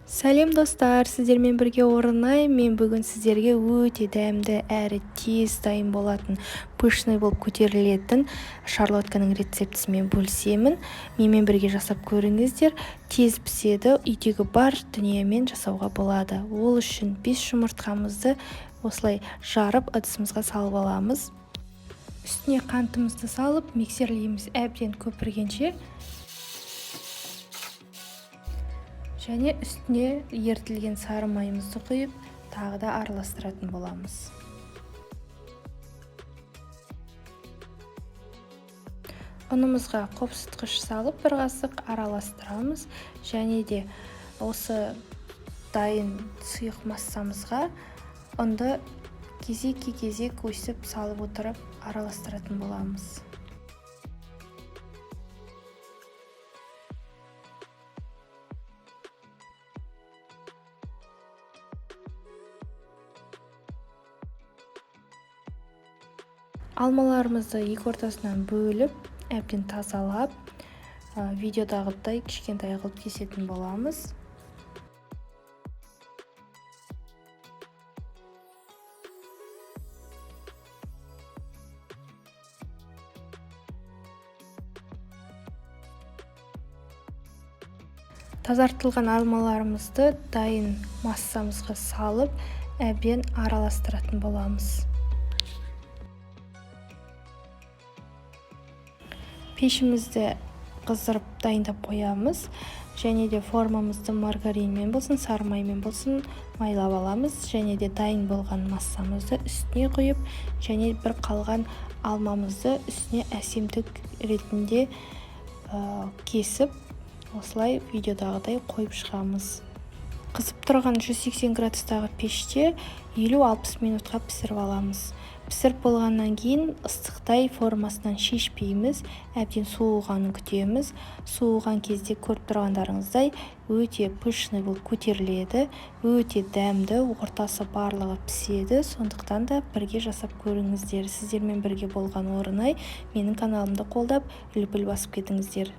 Сәлем достар, сіздермен бірге Орынай. Мен бүгін сіздерге өте дәмді әрі тез дайын болатын, пышный болып көтерілетін шарлотканың рецептісімен бөлісемін. Менімен бірге жасап көріңіздер. Тез піседі, үйдегі бар дүниемен жасауға болады. Ол үшін 5 жұмыртқамызды осылай жарып ыдысымызға салып аламыз. Үстіне қантымызды салып, миксерлейміз әбден көпіргенше. Және үстіне ерітілген сары майымызды құйып, тағы да араластыратын боламыз. Ұнымызға қопсытқыш салып, бір қасық араластырамыз. Және де осы дайын сұйық массамызға ұнды кезек-кезек өсіп салып отырып араластыратын боламыз. Алмаларымызды екі ортасынан бөліп, әбден тазалап, видеодағыдай кішкентай қылып кесетін боламыз. Тазартылған алмаларымызды дайын массамызға салып, әбден араластыратын боламыз. Пешімізді қыздырып дайындап қоямыз. Және де формамызды маргаринмен болсын, сары маймен болсын майлап аламыз. Және де дайын болған массамызды үстіне құйып, және бір қалған алмамызды үстіне әсемдік ретінде кесіп, осылай видеодағыдай қойып шығамыз. Қызып тұрған 180 градустағы пеште 50-60 минутқа пісіріп аламыз. Пісіріп болғаннан кейін ыстықтай формасынан шешпейміз, әбден суығанын күтеміз. Суыған кезде көріп тұрғандарыңыздай өте пышный болып көтеріледі, өте дәмді, ортасы барлығы піседі. Сондықтан да бірге жасап көріңіздер. Сіздермен бірге болған Орынай. Менің каналымды қолдап, лүпіл басып кетіңіздер.